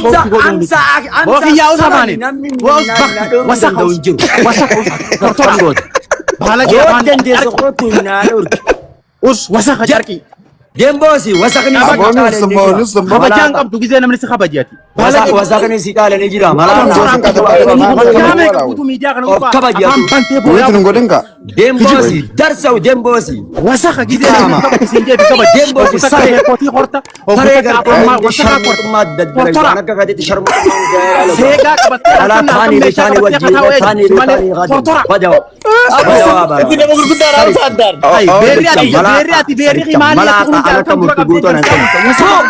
Hamza si godhuu Hamza miti. Boo Hamza kiyyaa us sabani afaaniin. namni Boo us na bakti dhoruu wasaka danda'u us hin jiru. wasaka us tortora. Akkam goota. Baalagee Yoo afaan dandeesse carqi. kootu na dhorki. Us wasaka carqi. Demboosi wasakni si Aboo caale nus ni boo jira. nus boo. Kabajaan Malaaxa. qabdu gizee namni si kabaji ati. Baalagee Wasakni si caale ni jira. Malaaxa. tortoraan Aboo qabdu. Jaamee nus qabuutu miidiyaa kana Of gubbaa kabaji afaan atu. bantee booyaa Wiitu nun godhin ka. Demboosi darsawu demboosi. wasaka gizee namni Qaama. kabaji siin jedhu kabaji. Demboosi Oggu takka saree. sheekotii horta oggu Saree takka gartee afaan wasaka korta. sharmuxummaa daddalagu Tortora. waan akka gateetti sharmuxummaa Seegaa qabattee Alaa halkan halkan taanii meeshaa taanii qabattee wajjin kataa wayii taanii si malee taanii tortora. badawa badawa bara. Itti nama gurguddaa raamsa addaan. Ay, beerri ati Saricha beerri ati beerri malaaxa maali ati kun malaaxa halkan akka dura murti qabdee guutuu nan kan kennu. wasaka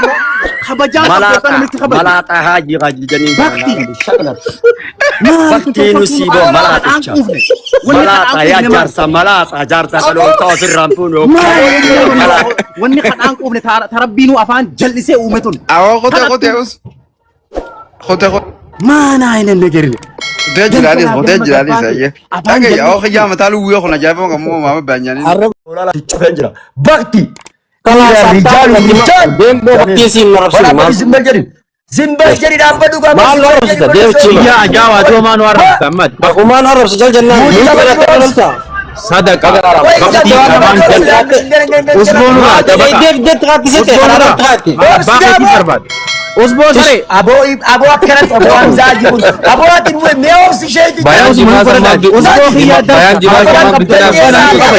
kabajaan qabdu Malaaxa namatti kabaji. malaaxa haajii haajii Bakti. shaqla. Maali Bakti nu tortortuun siiboo kadhaan malaaxicha. quufne. Wanni kadhaan Malaaxa yaa quufne maali? jaarsa malaaxa jaarsa dhaloota ofirraan fuunu. Maali wanni kadhaan quufne tarabbiinuu afaan jal'isee uume tun. Awoo qotee qotee us. Qotee qotee. Maanaa hin negerre. Qotee jiraanis qotee jiraanis ayyee. Afaan Dhagaye awoo jal'isee. kiyyaa mataa luwwee kun ajaa'iba kammoo maama baanyaanii. Arraba cufeen jira. Bakti. Kalaas Rijaalu rijaal. Deemboo baktii siin na rabsine Walaabaa maal? zimbal jedhi. Zimbal jedhi dhaabbadhu gaafa. Maal nu arrabsita? Deemchi ma. Iyyaa ajaa'aa doomaa nu arrabsa ammati. Bakumaan arrabsa jal jennaan. Muuziqaa Ni barbaadu. galata. Sadaqa. Bakti afaan jal'isee. Usboonurraa dabaqa. Deef deef xaattisete Usboonurraa. karaa xaatti. Abbaa keetii barbaade. Usboo saree. Aboo aboo akkanatti aboo Hamzaa jiru. Aboo ati mee obsi isheeti. Bayaan jimaa sammaa Usboo kiyyaa bayaan jimaa darsa. sammaa bittaa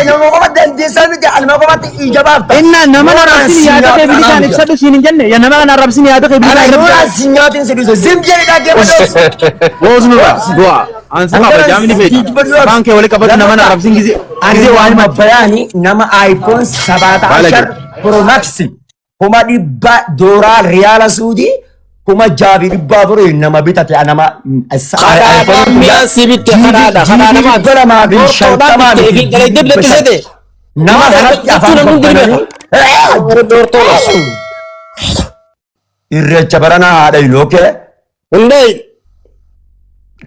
Nama qofa dandeessaa miti anuma qofatti ija baafta. Inna nama na arrabsin yaada kee bilisaan ibsadhu siin hin jenne. Ya nama kana arrabsin yaada kee bilisaan Ana ibsadhu. nuuraan si nyaatiin si dhufe. Zim jedhi dhaggeeffadhu. Oosnurraa du'a. Ansi kabajaa mini feeti. Afaan kee wali qabatu nama na arrabsin gizee gizee waan Ani himatu. bayani nama iPhone sabata Baalage. ashar Pro Max 500,000 dooraa riyaala Suudii 6,400 nama bitate nama Karaadhaan mi'a si bitte karaadha. Karaa namaa. 250 nama kanatti afaan babbananii irreecha baranaa haadha ilookee Hundee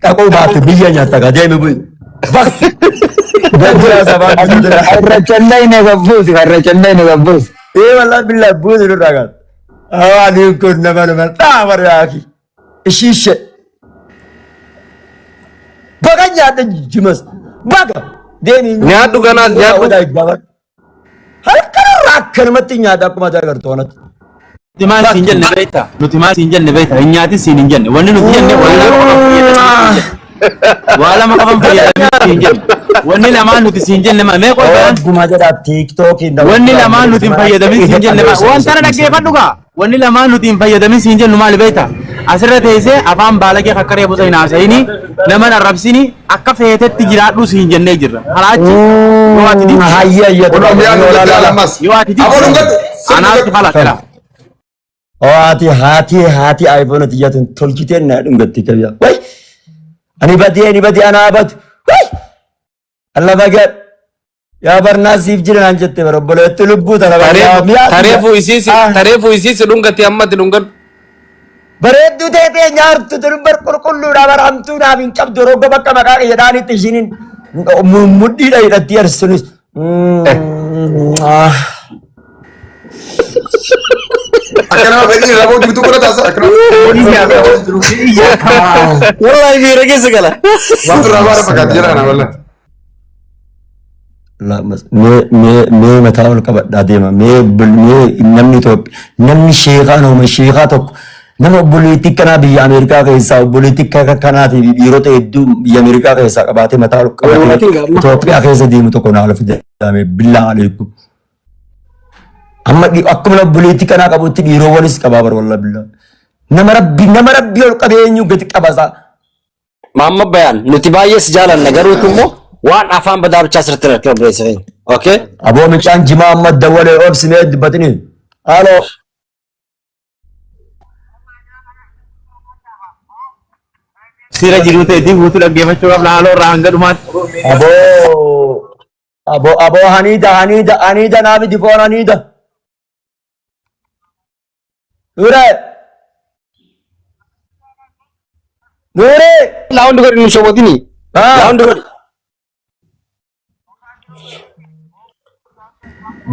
dhaquu baatu biyya nyaata gadeemi bu'i. Bakti. Jajjira sabaa jira. Irrachallee gabbuusi irrachallee gabbuusi. Ee wallah billah buusi nurraa kan. Hawaani kun nama nama dhaaba yaaki. Ishiishe. Baga nyaata jimas. Baga. Deemi. Nyaadhu ganaas nyaadhu. Halkanirraa akkanumatti nyaata akkuma agartu kanatti. Nuti maal siin jenne beektaa? Nuti maal siin jenne beektaa? Hin nyaatin siin hin jenne. Wanni nuti jenne waan lama qofan fayyadamin siin jenne. Waa lama qofan fayyadamin siin jenne. Wanni lamaan nuti siin jenne maal? Mee qoy bayaan. Ogguma jedha tiiktookiin. Wanni lamaan nuti hin fayyadamin siin jenne maal? Wanta na dhaggeeffadhu gaa. Wanni lamaan nuti hin fayyadamin siin jennu maali beektaa? Asirra teessee afaan baalagee kakkaree busa hin haasa'ini nama hin arrabsini akka feetetti jiraadhu siin jennee jirra. Karaa achi yoo ati didde Hayya hayya. Kun ammayyaa nu gaddaa lammas. yoo ati Aboo didde nu gadda. anaaf si fala. Haati haati haati iPhone tiyyaatiin tolchitee na dhungatti kabiya. Way! Ani badii ani badii anaa badu. Way! Alla baga yaa barnaa siif jira naan jette bara obboleetti lubbuu tana bara yaa miyaa. Tareefu isiisi tareefu isiisi dhungatti ammatti dhungadhu. Bareedduu teetee nyaartu tun bar qulqulluudha bara hamtuu naaf hin qabdu rogga bakka maqaa kiyya dhaanitti ishiniin mudhiidha hidhatti arsunis. Akka nama fedhii irraa booddee bituu godhata asa. Akka nama fedhii irraa booddee jiru. Wallahi miira keessa gala. Waan irraa baara fakkaata jira kana wallah. Mee mee mee mataa ol qabadhaa deema. Mee mee namni Itoophiyaa namni sheekaa nama sheekaa tokko nama obboleettii kanaa biyya Ameerikaa keessaa obboleettii kanaatii fi dhiirota hedduu biyya Ameerikaa keessaa qabaatee mataa ol qabatee Itoophiyaa keessa deemu tokko naa lafa jedhame billaa aleekum. Amma akkuma obboleettii kanaa qabutti dhiirowwanis qabaa bar wallah billaa. Nama rabbi ol qabee eenyu gadi qabasaa. Maamma Bayaan nuti baay'ee si jaalanna garuutu immoo waan afaan badaa bichaa sirriitti irratti obboleessa keenya. Okay? Aboo mucaan jimaa amma dawwalee obsimee dubbatini. Haaloo. Sira jiruu ta'eetii guutuu dhaggeeffachuu qabna haaloo irraa hanga dhumaatti. Aboo aboo aboo haniida haniida haniida naa fidi foon haniida. Nuuree. Nuuree. Laawundi godhi nu showwatini. Laawundi godhi.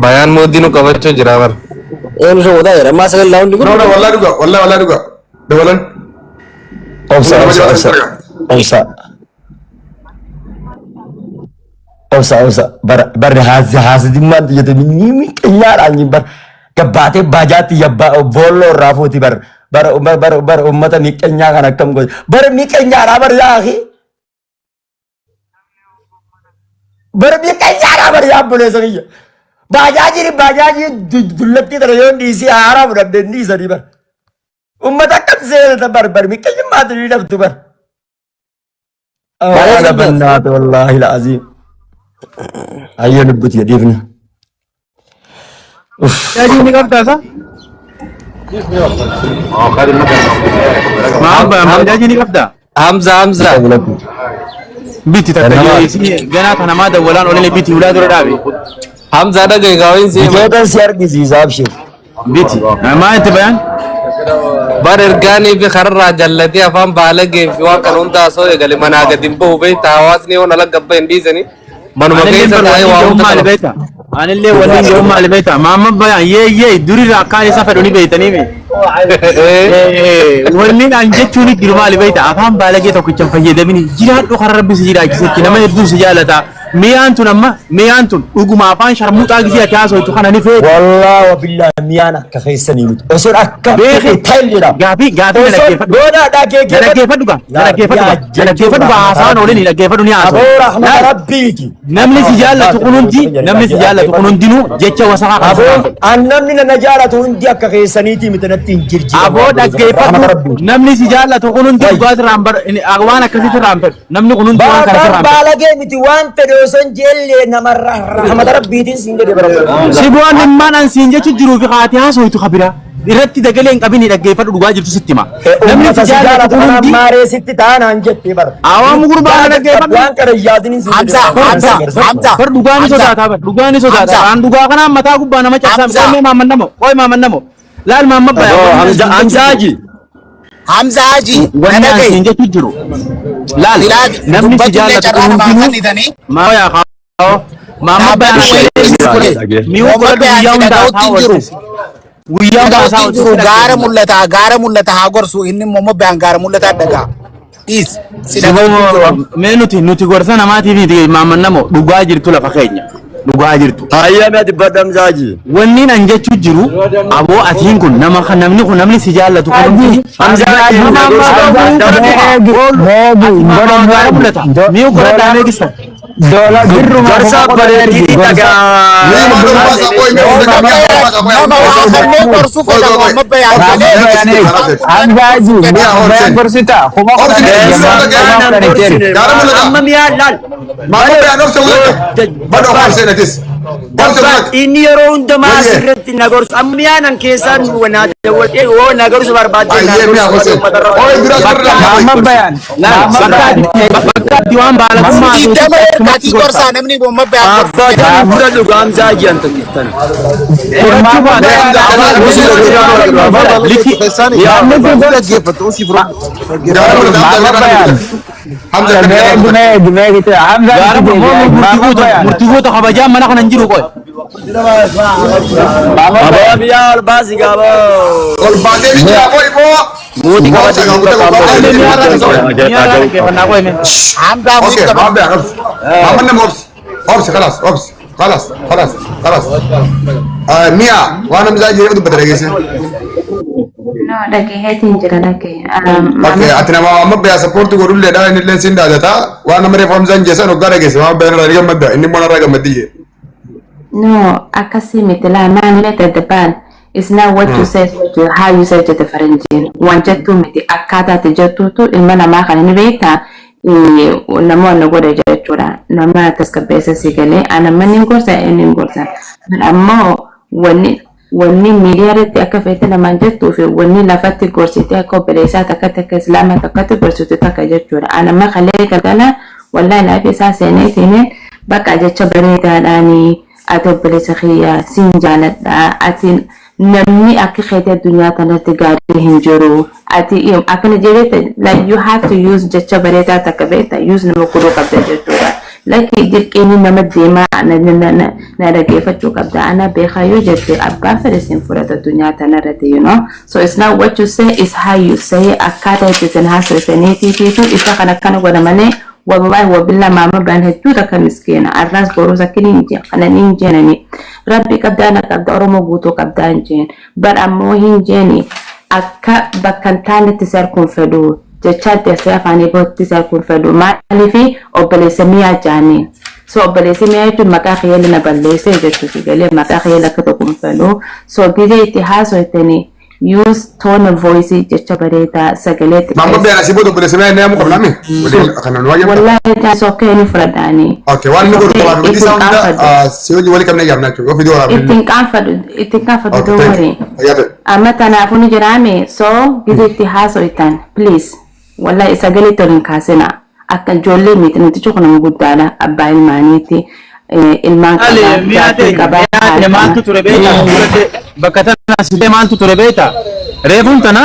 Bayaan mooddii nu qabachuu jira bara. Ee nu showwataa jira. Ammaa sagal laawundi No, godhi. no, wallah dhuga, wallah, wallah dhuga. Dabalan. Obsa, Nama obsa, jala obsa. darga. Obsa. Obsa, obsa. Bara barri haasi haasidummaan xiyyate ni miqanyaadhaan bar gabbaatee baajaatti yabbaa boolloo irraa fuuti bar bara bara bara uummata miqanyaa kan akkam godhe bara miqanyaadhaa bar yaaqi bara miqanyaadhaa bar yaa obboleessa kiyya baajaajiin baajaajii dullattii tana yoo dhiisii haaraa fudhadhe hin dhiisanii bar uummata akkam seenata bar bar miqanyummaatu ni dhabdu bar. Haala bannaate wallaahi la'aziim. Ayyee lubbuti dhiifna. Bajaajii ni qabdaa isa? Maal bajaajii ni qabdaa? Hamza, Hamza. Biti takka yoo isii ganaa kana maa dawwalaan olele biti ulaa dura dhaabe. Hamza, dhagaye gaawin si hima. Bitootan si argisiisa abshir. Biti. Maa itti bayan? Bar ergaanii fi kararraa jallatee afaan baalagee fi waan kana hunda osoo eegale manaa gadi hin bahu beektaa, hawaasni yoo ala gabba hin dhiisanii manuma Anillee keessa bar taa'ee waliin waa jedhuun hunda maali qaba. beekta? Anillee waliin jedhuun maali beekta? Maamma bayan yee yee durirraa akkaan isa fedhu ni beektanii mi? Wanni an jechuun jiru maali beekta? Afaan baalagee tokkicha hin fayyadamin jiraadhu, karaa rabbi si jiraachisetti nama hedduu si jaalata. Miyaan tun amma miyaan tun dhuguma afaan sharmuuxaa gisee ati haasoftu kana ni feeti. Wallaahi wa billaahi miyaan akka keessanii miti. Osoo akka Beeki. ta'e jedha. Gaafii gaafii na Osoo dhaggeeffadhu. goodaa Na dhaggeeffadhu gaa. Na dhaggeeffadhu gaa. Na dhaggeeffadhu gaa, haasawaan oolini dhaggeeffadhu ni haasa'u. Aboo rahmata rabbiiti. Namni si jaallatu kun hundi, namni si jaallatu kun hundinuu jecha wasaqaa kan Aboo an namni na jaalatu hundi akka keessaniiti miti, natti hin jirjiiramu. Aboo dhaggeeffadhu, namni si jaallatu kun hundi dhugaa sirraan bar waan akkasii sirraan fedhu. Namni kun hundi waan kana sirraan fedhu. Baalagee miti, waan fedhe osoo hin jeellee namarraa rahmata rabbiitiin siin jedhe bara. Si bu'aan dhimmaan an siin jechu jiruu fi haati haasoitu kabira. Irratti dagalee hin qabini, dhaggeeffadhu, dhugaa jirtu sitti hima. Namni Uummata si si jaallatu jaalatu kun kanaan hundi maaree sitti taanaan jettee bara. Awaamu gurbaa kana dhaggeeffadhu. Waan kana yaadiniin siin Hamza, Hamza, Hamza. Bar dhugaa ni sodaata, bar dhugaa ni sodaata. Hamza. Aan dhugaa kanaan mataa gubbaa nama cabsaa. Hamza. Qoy maamman namo, qoy maamman namo. Laal maamma baya. Hamza Hamza Haji. Hamza Haji, na Wanni an dhaga'i. siin jechu jiru. Laal Silaa namni si dubbatullee jaallatu carraa kun namaa hundinuu kennitanii. maa yaa kaa'oo. Maamma baya mi'uu Muhammad godhadhu Bayaan guyyaa si hundaa dhaga'utti isaa hin jiru. oolchisi. Guyyaa hundaa Dhaga'utti isaa hin jiru. oolchisi. Gaara mul'ata, gaara mul'ata haa gorsu. Inni Muhammad Bayaan gaara mul'ataa dhaga'a. Dhiis. Si dhaga'utti hin jiru. Mee nuti gorsa namaatiif miti maamman namo, dhugaa jirtu lafa keenya. Dhugaa jirtu. Hayyame ati badda Hamza Haji. Wanni an jechuu jiru aboo atiin kun nama kan namni kun namni si jaallatu kun hundi Hamza Haji. gaara mul'ata. Mi'uu godhadhaa meeqista. Doola birruma Gorsa bareeddii dhagaa. Nama waa kanneen gorsuu fedha Muhammad Bayaan malee. Hamza Haji, Bayaan gorsita 10,000 ergi, 10,000 itti ergi. Amma mi'aan laal. Maamma Bayaan obsa wulaka. Bada obsa natis. Obsa wulaka. Inni yeroo hundumaa Wayyee. asirratti na gorsu. Amma mi'aan an keessaan na dawwadhee yoo na gorsu barbaadde na Ayyee mi'a gorsu. Hussein. Oye dura sirra. Muhammad Bayaan, Muhammad Bakka Bayaan. bakka ati waan baalagummaa 20 ergaatii gorsaa namni Muhammad Bayaan gorsuu Abbaa fedha. kan fudhadhu Hamza Haji an tokkittan. Fudhachuu baata. Liki Muhammad Bayaan. Hamza. Meegi meegi meegi Hamza Gaara itti deebi'a. Muhammad Bayaan. murtii goota kabajaa mana kana hin jiru qoy. Muhammad Aboo Bayaan. mi'aa ol baasi gaaboo. Ol baasee biyya boy boo. Muuti qabate. Mi'a dhaggeeffannaa qoy mee. Hamza Okay, mute ما qabadhu. بيعرف. ما من obs. Obs خلاص obs. خلاص خلاص خلاص. آه ميا وانا مزاجي يبدو بدرجة. No, dhagaheetiin jira dhagahe. Okay, ati nama amma biyaa support godhullee dha, inni illee sin daadata waan nama reefu Hamzaan jeessan hoggaa dhageesse waan bayaan irraa gammadda, inni immoo narraa gammaddi. No, akkasii miti laa maal let the ban. It's not what you say, it's what you, how you say jette faranjiin. Waan jettuu miti, akkaataa ati jettuutu ilma namaa kana ni beektaa namoonni godha jechuudha. Nama tasgabbeessa si galee ana manni hin gorsa, inni hin gorsa. Ammoo wanni miidiyaa irratti akka feete namaan jettuu fi wanni lafatti gorsitee akka obboleessaa takkatti akka islaamaa takkatti gorsitu takka jechuudha. Ana amma kalee galgala wallahi laafi isaa seeneetiin bakka jecha bareedaadhaanii ati obboleessa kiyya siin jaaladha, ati namni akka keetii addunyaa kanatti gaarii hin jiru, ati akkana jedhee, like you have to use jecha bareedaa takka beekta use nama godhuu qabda jechuudha. Lakki dirqiin nama deemaa na dhaggeeffachuu qabda. Ana beekaa yoo jette abbaan fedhe sin fudhata addunyaa tanarratti. So it's not what you say, it's how you say. Akkaataa itti isin haasofsaniitiifiitu isa kana akkana godha malee, wallahi wabilla maama baan hedduu takka miskiina. Arraas boruu sakkini hin jeen kana hin jeenani. Rabbi qabdaa, na qabda, Oromoo guutuu qabdaa hin jeen. Bar ammoo hin jeeni akka bakka hin taanetti si harkuun fedhu jechaa deessee afaanii bootti si harkuun fedhu, maaliifi obboleessa miyaa jaaniin. So obboleessi miyaa jechuun maqaa kiyya na balleessee jechuuti galee maqaa kiyya akka tokko hin fedhu. So gizee itti haasoftanii use tone of voice, jecha bareedaa, sagalee Maamma Bayaan asii booda obboleessa miyaa inni yaamuu qabna mi? Kana nu wayyamta. Wallahi it's okay, ni fudhadhaanii. Okay, waan inni godhu qabaaf miti isaa hunda si hojii walii qabnee yaamna jechuudha. Yoo fiduu waraabne. Ittiin qaanfadhu, ittiin qaanfadhu, Okay, don't thank worry. you. Fayyaa ta'e. Amma tanaafuu ni jiraame. So gizee itti haasoitan, please, wallahi sagalee tol hin kaasina. Akka ijoollee miti, namtichi kun nama guddaadha, abbaa ilmaaniiti, ilmaan Ale qabaa, mi'a jaartii ta'e qabaa, mi'a ta'e haadha maaltu ture beektaa? Bakka tana asitee maaltu ture beektaa? Reefuun tana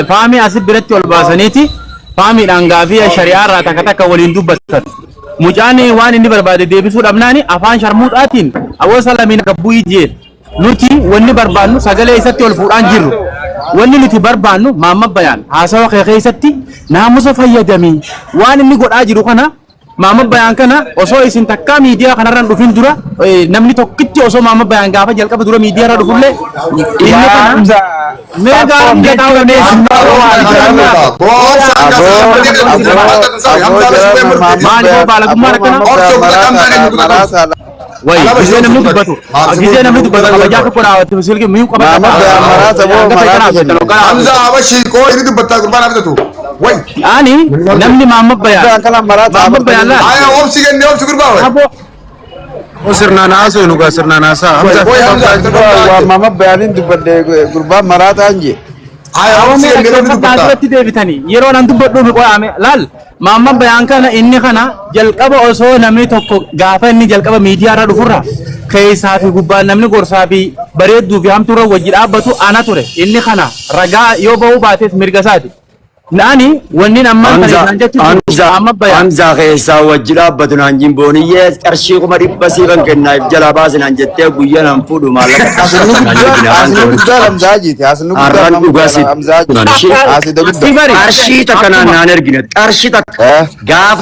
faamii asi biratti ol baasaniiti faamiidhaan gaafii shari'aa irraa takka takka waliin dubbatan. Mucaan waan inni barbaade deebisuu dhabnaani afaan sharmuuxaatiin hawaasa lamiin gabbuu jee. Nuti wanni barbaannu sagalee isatti ol fuudhaan jirru. Wanni nuti barbaannu, Maamma Bayaan, haasawa kee keessatti naamusa fayyadamii. Waan inni godhaa jiru kana, Maamma Bayaan kana, osoo isin takkaa miidiyaa kanarraan dhufin dura namni tokkitti osoo Maamma Bayaan gaafa jalqaba dura miidiyaa irra dhufullee inni kana mee gaafa mijataa Maali boo baalagummaan akkana? Wayi gisee namni dubbatu kabajaa tokko raawwatu silkii miyuu qabata. Hamza Abashi koo inni dubbattaa gurbaan hafitatu. Way. Ani namni Maamma Bayaan, Maamma Bayaan laal. Aya, obsi kennee, obsi gurbaa way. Aboo. Sirnaan haasoo nugaa, sirnaan haasaa. Hamza. Way Hamza. Waa mama bayaaniin dubbadde, gurbaan maraataan jee. Aya, obsi Awwamee kennee, namni dhaggeeffadhaa, dubbattaa. asirratti deebitanii yeroo nan dubbadhuuf qo'ame laal. Maamma Bayaan kana, inni kana jalqaba osoo namni tokko gaafa inni jalqaba miidiyaa irra dhufurra keessaa fi gubbaan namni gorsaa fi bareedduu fi hamtuurra wajji dhaabbatu ana ture. Inni kana ragaa yoo ba'uu baates mirga isaati. Naani wanni ammaan kana isaan jechuun Hamza Maamma Bayaan. Hamza keessaa wajji dhaabbatu naan jimbooniyyee qarshii 500,000 siifan kennaaf jalaa baasinaan jettee guyyaa naan fuudhu maallaqa Asni guddaan, asni guddaan Hamzaa jiiti. Asni guddaan Har'aan dhugaa si Hamzaa jiiti. Asida guddaa. Bari. Qarshii takka naan ergine, qarshii takka gaaf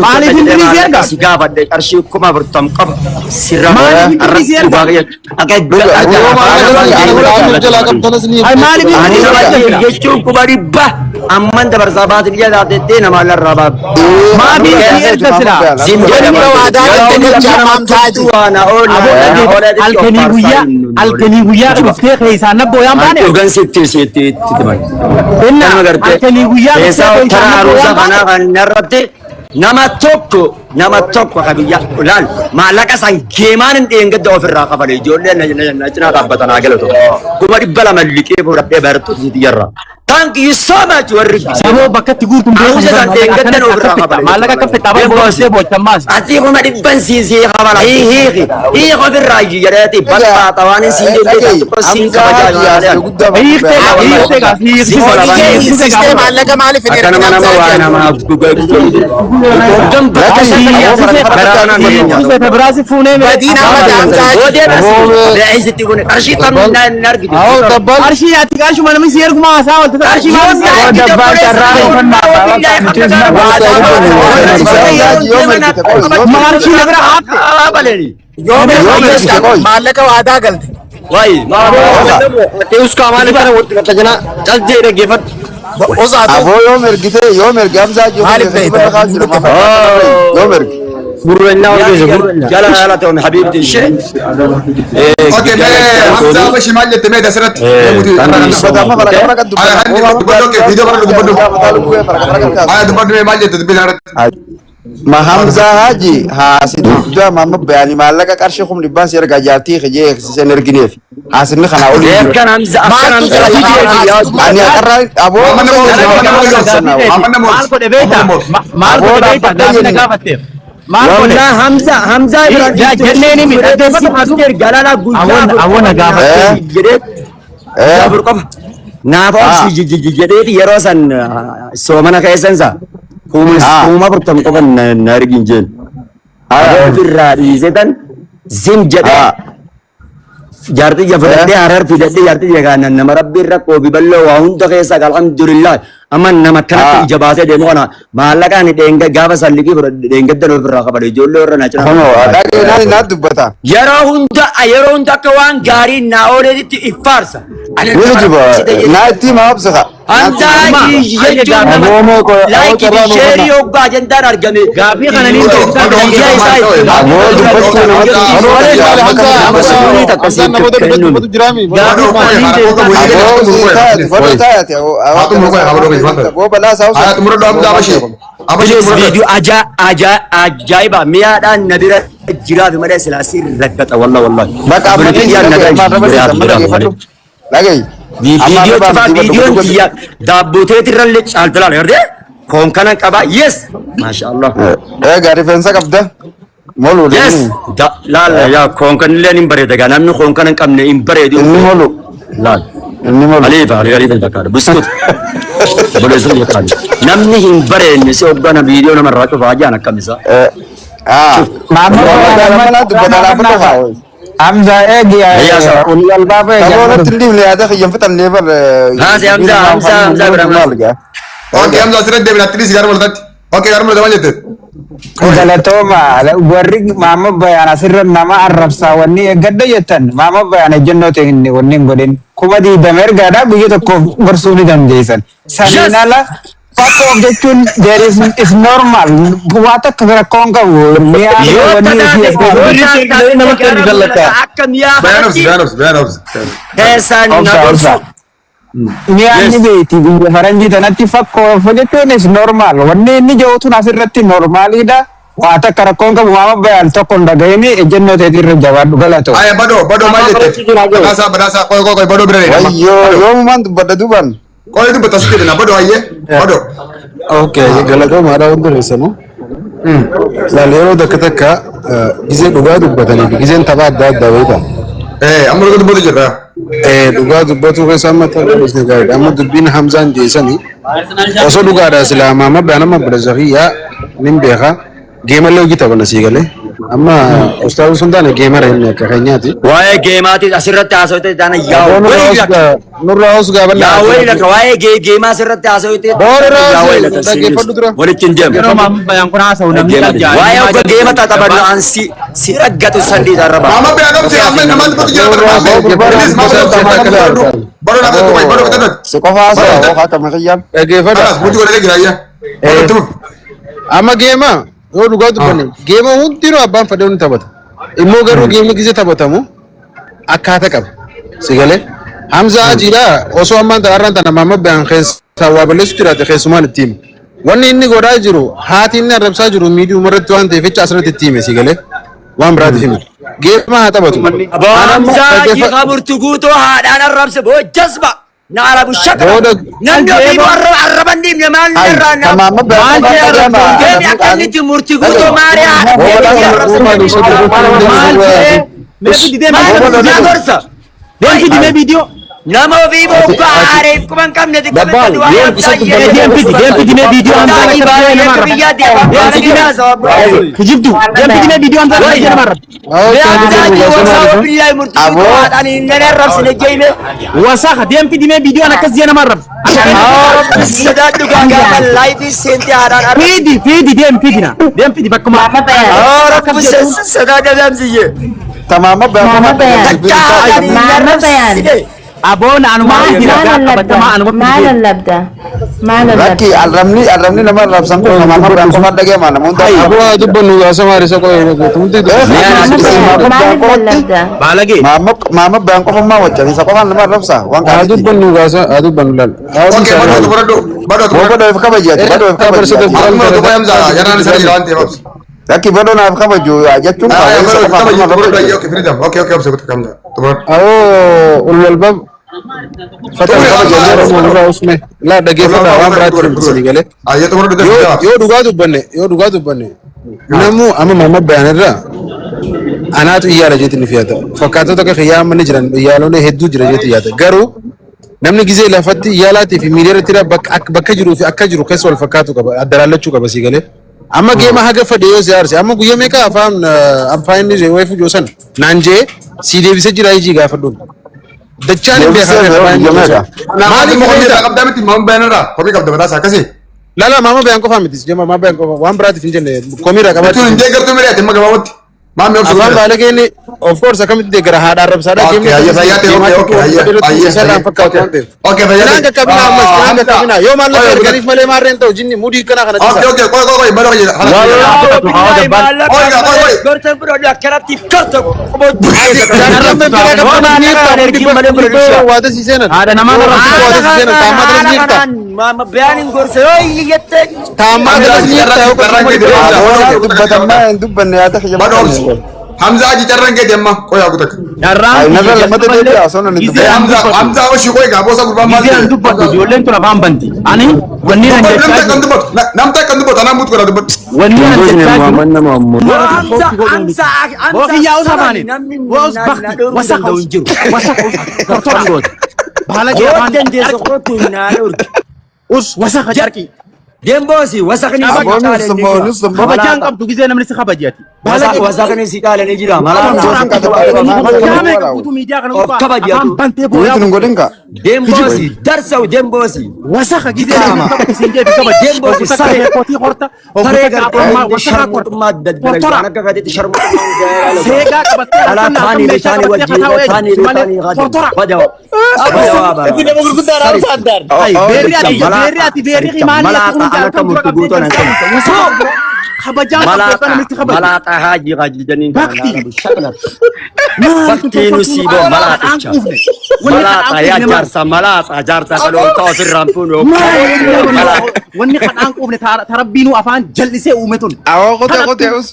Maaliif inni si erga? Si gaafadhe, qarshii 40,000 qofa sirra. Maaliif inni si erga? Ay, maaliif Ani inni si nama erga? jechuun 500,000 amman dabarsaa baate biyya taatettee nama larraa baatu. Maaliif si erga silaa? Zim jedhama. Halkanii guyyaa dhuftee keessaan nabboo yaan baane. Dhugan sitti sitti itti himan. Inna Kanuma gartee halkanii guyyaa dhuftee keessaa keessaan tara nabboo haaromsa yaan baane. kanaa kan narratti nama tokko, nama tokko ka biyya laal maallaqa san geemaan hin dheengadda ofirraa kafale, ijoollee na cinaa dhaabbatan haa galatu, 200,000 liqii fudhadhee barattoota sitti. Thank you so much warri Saboo bakka itti guutuun Haaromsa san dheengaddan ofirraa kafale. Maallaqa akka fixaa booddee boochammaas. Ati 100,000 siin kafala, hiiki hiiki ofirraa jedheeti bakka waan siin jedhe tokko siin kabajaa. Hiiktee hiiktee gaaf hiiktee. Maallaqa maaliif hin Akka nama ergin? nama waa namaa Biraasi fuunee. Badiin amma daamsaa. Qarshii tam hin argitu. Qarshii ati qarshuma namni si erguma haasaa oolte, qarshii maal si qarshii na bira haafte. Maallaqa waadaa galte. Wayi. Teessoo maaliif kana walitti qaxxajana caltee dhaggeeffadhu. Osaatu. Aboo, yoom ergite, yoom erge Hamzaa jiru? Maaliif ta'e? Yoom erge? Gurreenyaa ol keessa gurreenyaa. Jala jala ta'uun habiibti ishee. Okay, mee Hamza Abashi maal jette mee asirratti? Aya, dubbadhu mee, maal jette dubbii kanarratti? Ma Hamzaa Haji haasini guddaa mamma bayani maallaqa qarshii 100,000 si ergaa jaartii kijee eegsiseen ergineef haasinni kanaa olii jiru. Akkan Hamza, akkan Maaltu Hamza. jira? Ani akarraa aboo. Maal godhe beektaa? Maal godhe beektaa? Gaafii na gaafatteef. Maal godhe? Wallah Hamza, Hamza Yaa jennee ni dhaggeeffatu. Galala guyyaa Awwa na gaafatte. jedhee afur qofa. Naaf obsi jedheeti yeroo san soomana keessansa. 40,000 qofa na ergin jeen. Ofirraa dhiisee tan zim jedhee jaartii ija fudhadhee harar fidadhee jaartii ija kaana nama rabbiin rakkoo fi bal'oo waa hunda keessa alhamdulillah amma nama akkanatti ija baasee deemu kana maallaqaan dheenga gaafa salliqii fudhadhe dheengaddan ofirraa qabadhe ijoollee warra na cinaa. Kunoo dhagee naan naa dubbata. Yeroo hunda akka waan gaarii naa ooleetitti iffaarsa. Ani Ni nama kijiba rakkisite naa jechuudha. itti hima obsaka. Hamzaa jechuun nama Aboomee koo aboo like carraa fi nuu share kenna. hoggaa ajandaan argame. Gaaffii kana ni Odoo deebisaa odoo Biyya isaa itti Aboo dubbachuu namatti Malee malee Hamzaa nama suunii takka Hamzaan siif namoota kennuun. dubbatu jiraami. Gaaffii kana ni deebisaa. Aboo sii taate fadhu taate. Aboo balaa isaa Haa xumuradhu Hamza Abashee. Abashee Please xumuradhu. viidiyoo ajaa'iba mi'aadhaan na bira jiraafi malee silaa si rakkata walla wallahi. Bakka amma Obboleettiin dhiisi na dhagahi bira amma arraba jiraaf amma jiraaf dhageeffadhu. malee. Dhagahi. Amma Viidiyoo arraba cufaa dubbadhu viidiyoon dubbadhu. tiyya daabboteetirrallee caaltilaal gartee koon kanan qaba yes maasha Allah. Egaa rifeensa qabda. Molu Yes laal yaa koon kanillee hin bareeda gaa namni koon kana hin qabne hin bareedu. Inni molu. Laal. Inni molu. Aliifa aliifa fakkaata buskut. Obboleessa fakkaata. Namni hin bareedne si hoggana viidiyoo namarraa cufaa jaan akkam isaa. Maamma mana dubbata lafa qofa. Hamza eegi Ayyaa sababa. ol albaaba eegi. Taboo natti hin dhiifne yaada kiyyan fixannee bar. Haasi Hamza Hamza Hamza bira Maal gaa. Okay Hamza asirratti deebina atti dhiisi gara mul'atatti. Okay gara mul'ata maal jette? Galatooma warri maama bayaan asirra nama arrabsaa wanni eeggadha jettan maama bayaan ejjennoo ta'e wanni hin godhin 20,000 ergaadha guyya tokkoof gorsuu ni dandeessan. Saniin ala fakkoof jechuun there is normal waa takka rakkoo hin qabu mi'aan Yoo wanni taate isii yoo Nama taate kennu gara jallata. mul'ata akka mi'aa Bayaan obsi kanatti bayaan obsi bayaan obsi. keessaan na Obsa gorsu. obsa. Mi'aan ni beekti biyya faranjii tanatti fakkoof jechuun is normal wanni inni jiru asirratti normaliidha. Waa takka rakkoon qabu maama bayaan tokko hin dhagahini ejjennoo ta'eetirra jabaadhu galatoo. Aya badoo badoo maal jette? Badhaasaa badhaasaa qoy qoy qoy badoo bira deema. Wayyoo yoomumaan dubbadha duuban. Qoy dubbata asitti deebina badoo hayyee badoo. Okay, galatoomaadha hundi keessanuu. Laal yeroo takka takka gizee dhugaa dubbatanii fi gizeen tapha adda addaa beektaa. Amma dhugaa dubbatu jirra. Dhugaa dubbatu keessa amma ta'uu gaariidha. Amma dubbiin Hamzaan jeesanii osoo dhugaadha silaa maama bayaan amma obboleessa kiyyaa nin beeka. Geemallee hojii taphanna sii galee. Amma ustaazu sun taane gamer inni akka keenyaati. Waa'ee geemaatiin asirratti haasawte taana yaa wayi Nurraa os gaafadha. yaa wayi laka waa'ee geemaa asirratti haasawte Boorraa yaa wayi laka dhaggeeffadhu dura. walitti hin deemu. Yeroo maama bayaan kun haasa'u namni dhaggeeffatu. Waa'ee obbo geema taphannu an si raggatu sandii irra ba'a. Maama bayaan obsi amma namaan dubbatu jira. Please maama badoo badoo naaf tokko badoo badoo. Si qofa haasa'u qofa akka makiyyaan. Dhaggeeffadha. Kalaas mute godhee jira ayyaa. Badoo tumu. Amma geema yoo dhugaa dubbanne geema hundinuu abbaan fedhe ni taphata. Immoo garuu geemni gisee taphatamu akkaata qaba. Si galee Hamza Hajiidha osoo ammaan tana har'aan tana maama bayaan keessaa waa balleessu jiraate keessumaan itti hime. Wanni inni godhaa jiru haati inni arrabsaa jiru miidiyuma irratti waan ta'eef jecha asirratti itti hime si galee waan biraatiif hime. Geema haa taphatu. Aboo Hamzaa jiqa murtu guutuu haadhaan arrabse boo jazba na arabu shaka namni ofii arraban dhiibne maal irraa na Maama bayaan qofa dhagama. Geemi akka inni itti murti guutuu maaree haadha deemee arrabse Maal ta'ee mee fidi deem maal na gorsa deem fidi mee viidiyoo nama ofii bokkaa aaree quban hin qabne Dabbaan, yoo isatti deem fidi deem fidi mee viidiyoo Hamzaa akka ta'e nama arrabsa. Kijibdu deem fidi mee viidiyoo Hamzaa akka ta'e nama arrabsa. Wasaka deem fidi mee viidiyoo akkas jee nama arrabsa. Fidi fidi deem fidi na deem fidi bakkuma. Maama bayaan. Tamaama bayaan Maama qofa bayaan. dhagama. Maama bayaan. Aboon anuma jira qabatamaa anuma Maal fidi. lallabda? Maal Lakki lallabda? arrabni arrabni nama arrabsan kun maama bayaan qofa dhagama namoota. Aboo haa dubbannu gaasa maarisa qoyee hundi Maama bayaan. Maal lallabda? Baalagee. Maama bayaan qofa maa wajjin isa qofaan nama arrabsa waan haa qaaliiti. dubbannu gaasa haa dubbannu laal. Okay badoo xumuradhu badoo Boo xumuradhu. badoo if kabajaati badoo if kabajaati. Amma tokko Hamza yaraan isa jira waan ta'eef obsi. Lakki badoo naaf kabaju jechuun Aya isa badoo qofaan kabaju nama xumuradhu arrabsa. ayyaa okay freedom okay okay obsi Hamza xumuradhu. Awoo ul walbab Laa dhaggeeffadhaa waan biraatti himti galee. Ayyaa xumuradhu Yoo dafii yoo dhugaa dubbanne yoo dhugaa dubbanne namuu amma maama bayaan irraa anaatu iyyaala jeetiin ni fiyata. Fakkaatota akka kiyyaa amma ni jiran iyyaalonni hedduu jira jeetiin yaada. Garuu Namni gizee lafatti yaalaatii fi miidiyaa irratti bakka bakka jiruu fi akka jiru keessa wal fakkaatu qaba. Addalaallachuu qaba sii galee. Amma geema haga fedhe yoo si aarse amma guyyaa meeqa afaan afaan inni wayii fujoo sana naan jee si deebisee jira ijii gaafadhuun. Dachaan hin Deebisee beekaa yeroo afaan guyyaa inni meeqa? Maaliif Maaliif komii beektaa? qabdaa miti maama bayaan irraa komii qabda mataas akkasii. Lala maama bayaan qofaa miti jema maama bayaan qofa waan biraatiif hin jenne komiirraa Jechuun hin qabaachuu. deeggartuu miidhaa amma gabaabatti. Maamni obsu Afaan godhe. baalageen of course akkamitti deeggara haadha arrabsaadha Okay, geemni ayya akkasii fayyaa ta'e, deemaa okay, okay, jirtu ayya, irratti ayya, isarraan ayya, fakkaatu okay, waan ta'eef. okay, fayyaa Kanaan ta'e. qaqqabinaa ammas kanaan Hamza, qaqqabinaa yoo maallaqa qoy, erganiif malee maarreen ta'u jinni mudii kana kana okay, dhiisaa. okay, qoy, qoy, qoy, bara qoy, hala. Hawa Billahi dabbaan. maallaqa Qoy, qoy, malee qoy. gorsa fudhadhu akkanatti korta qubootti. Jaartiin biraa Yoo qabdan ni maallaqa ibsa kana ergiin malee hundi fudhadhu dhibboo waata si seenan. Haadha namaa Yoo arrabsitu. hundi waata si Haala seenan taammaa kanaan tanas haala ni ibsa. kanaan maama bayaan hin gorsa yoo inni jette Taammaa Hamza, tanas ni ibsa carraan yoo carraan qotuma keeti dhibboo. Hamza, Aboon qoy, dubbatammaa hin dubbanne yaa ta'e Bada obsi. Hamza aji carraan keeti amma qoy haa kutak. Carraan Ay, kiyya narra lammata jalqaballee deebi'a osoo namni gizee dubbatin. an Hamza, dubbatu. Hamza oshi qoy gaa boosa gurbaan maal Gizee an jedhe? dubbatu Hamza. ijoolleen tun afaan banti. Ani wanni an Dubbatu jechaa namta kan jiru. dubbatu namta kan dubbatu anaan mutu godha dubbatu. Wanni an Goosni jechaa jiru. Muhammad nama ammoo. Warra Hamza sappoortii godhuu miti. Hamza Boo Hamza kiyyaa us sabani afaaniin. namni Boo us na bakti. dhoruu Wasaka danda'u us. hin jiru. Wasaka us. Tortora goota. Baalagee Yoo afaan dandeesse carqi. kootu naa dhorki. Us wasaka carqi. Demboosi wasaqni si Aboon caalee ni summa jira. nus summa. Kabajaan Malaaxa. qabdu gizee namni si kabajeeti. Baalagee Wasaqni si caalee ni jira. Malaaxa. tortoraan Aboon Guyyaa meeqa guutuu miidiyaa kana Of gubbaa kabaji afaan atu. bantee booyaa Mute nun bulte. godhin ka. Demboosi darsawu demboosi. Wasaka gizee namni Qaama. kabaje siin jedhu kabaje. Demboosi Oggu takka saree. meeqootii horta. Oggu Saree takka gartee afaan wasaka korta. sharmuxummaa daddalagu Tortora. waan akka gateetti sharmuxummaa Seegaa qabattee Dhalaa halkan halkan taanii meeshaa taanii qabattee wajjin kataa wayii taanii si malee taanii haadha tortora. badawa badawa bara Itti nama gurguddaa raamsa addaan. Ay, beerri ati Saricha beerri malaaxa ati beerri saricha maali ati malaaxa kun an akka halkan dura murtu qabdee guutuu anan kan kennu wasaka kabajaan qabdu malaaxa yookaan namitti kabaje. malaaxa haajii haajii janiin kana Bakti naara shakla maali kun baktii nu tortortuun siiboo kadhaan malaaxicha quufne wanni kadhaan malaaxa yaa quufne maali? jaarsa malaaxa jaarsa kaloolta ofirraan fuunu Maali malaaxa wanni kadhaan quufne tarabbiinuu afaan jal'isee uume tun. Awoo qote qote Kadhattu us.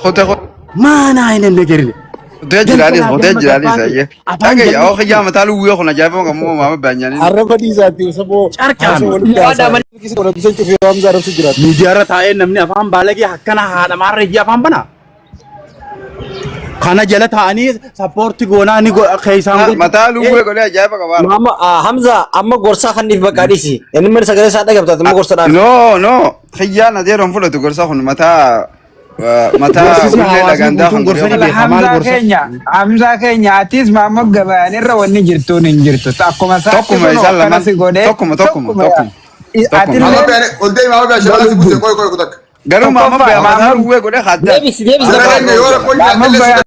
Qote qote. maanaa hin negerine. Qote jiraanis Galgalaa qote galma jiraanis gabbaate ayyee. afaan Dhagaye awoo jal'isee kiyyaa mataa luwwee kun ajaa'iba kammoo maama baanyaanii. Arraba dhiisaatti saboo carqaame. haasoo walitti haasaa. Walitti cufee Hamza arrabsu jiraatu. Miidiyaarra taa'ee namni afaan baalagee akkana haadha maarra ijji afaan banaa. Kana jala taa'anii sappoorti goonaa ni keessaan godhu. Mataa luwwee godhee ajaa'iba qabaara. Maama Hamza amma gorsaa kanniif bakka dhiisi. Inni mana sagalee isaa dhagabtaate amma gorsa dhaaf. No no kiyyaan adeeroon fudhatu gorsa kun mataa mataa Gorsisi ullee hawaasni dhagandaa guutuun kan gorsa godhee ni beeka maal Hamzaa gorsa. keenya Hamzaa keenya atis maamma gabayan irra wanni jirtuun hin jirtu. Akkuma isaatti Tokkuma kun isaan akkana lamaan si godhee tokkuma tokkuma tokkuma yaa. tokkuma tokkuma. Maama Atillee bayaan ol deemi maama bayaan shabala si buuse qoy qoy kutak. Garuu maama tokkoffaa bayaan mataa maamma luwwee godhee haaddaa. Deebisi deebisi Jara dabbaan. keenya yoo rakkoon maamma jiraatellee si bayaan.